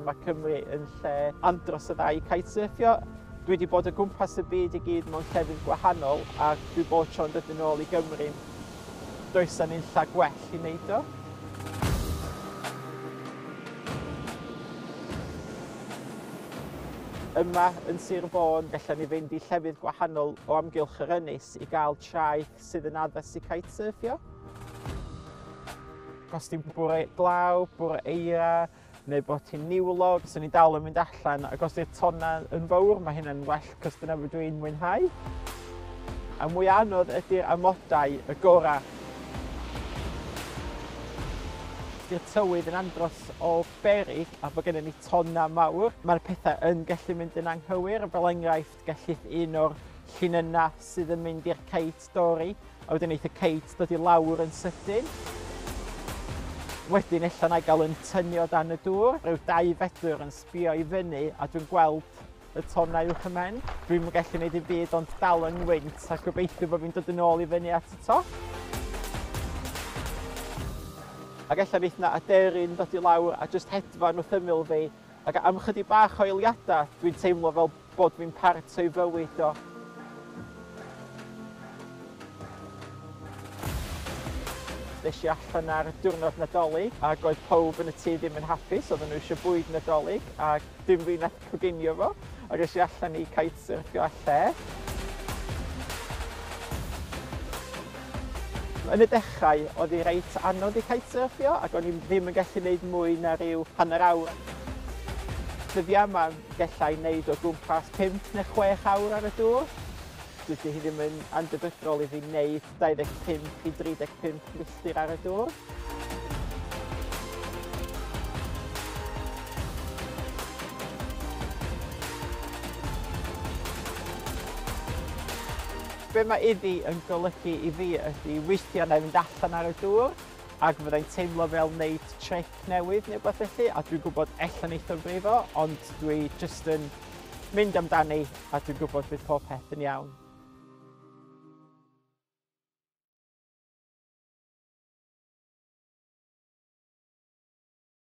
Mae Cymru yn lle andros o dda i kitesurfio. Dwi wedi bod o gwmpas y byd i gyd mewn llefydd gwahanol a dwi bob tro'n dod yn ôl i Gymru. Does 'na nunlla gwell i wneud o. Yma yn Sir Fôn, gallan ni fynd i llefydd gwahanol o amgylch yr ynys i gael traeth sydd yn addas i kitesurfio. Os ti'n bwrw glaw, bwrw eira, neu bod ti'n niwlog, so ni'n dal yn mynd allan, ac os yw'r tonnau yn fawr, mae hynna'n well, cos dyna beth dwi'n mwynhau. A mwy anodd ydy'r amodau y gorau. Di'r tywydd yn andros o beryg a bod gennym ni tonnau mawr, mae'r pethau yn gallu mynd yn anghywir, fel enghraifft gellith un o'r llinynnau sydd yn mynd i'r ceit dorri, a wedyn neith y ceit dod i lawr yn sydyn. Wedyn ella na i gael yn tynnu o dan y dŵr, rhyw 2 fetr yn sbio i fyny a dwi'n gweld y tonnau uwch y mhen. Dwi'm yn gallu gwneud dim byd ond dal yng ngwynt a gobeithio bod fi'n dod yn ôl i fyny at y top. Ac ella neith na aderyn ddod i lawr a jyst hedfan wrth ymyl fi, ac am chydig bach o eiliadau dwi'n teimlo fel bod fi'n part o'i fywyd o. Des i allan ar diwrnod Nadolig ac oedd pawb yn y tŷ ddim yn hapus, oedden nhw eisiau bwyd Nadolig ac dim fi nath coginio fo, ac es i allan i kitesurfio a lle. Yn y dechrau, oedd hi reit anodd i kitesurfio ac o'n i ddim yn gallu gwneud mwy na rhyw hanner awr. Dyddiau yma, gallai wneud o gwmpas 5 neu 6 awr ar y dŵr. Dydy hi ddim yn andebygol i fi wneud 25 i 35 milltir ar y dŵr. Be mae iddi yn golygu i fi ydy weithiau na i fynd allan ar y dŵr ac fyddai'n teimlo fel wneud tric newydd neu rhywbeth felly, a dwi'n gwybod ella neith o frifo, ond dwi jyst yn mynd amdani a dwi'n gwybod bydd pob peth yn iawn.